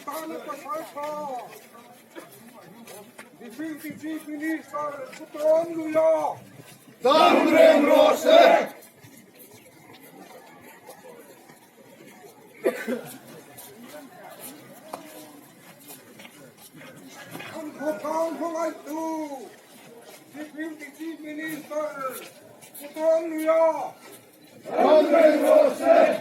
tana pasaltha Deputy Chief Minister Pu Tawnluia. Dam reng rawh se! Kan khawtlang hmangaihtu Deputy Chief Minister Pu Tawnluia. Dam reng rawh se!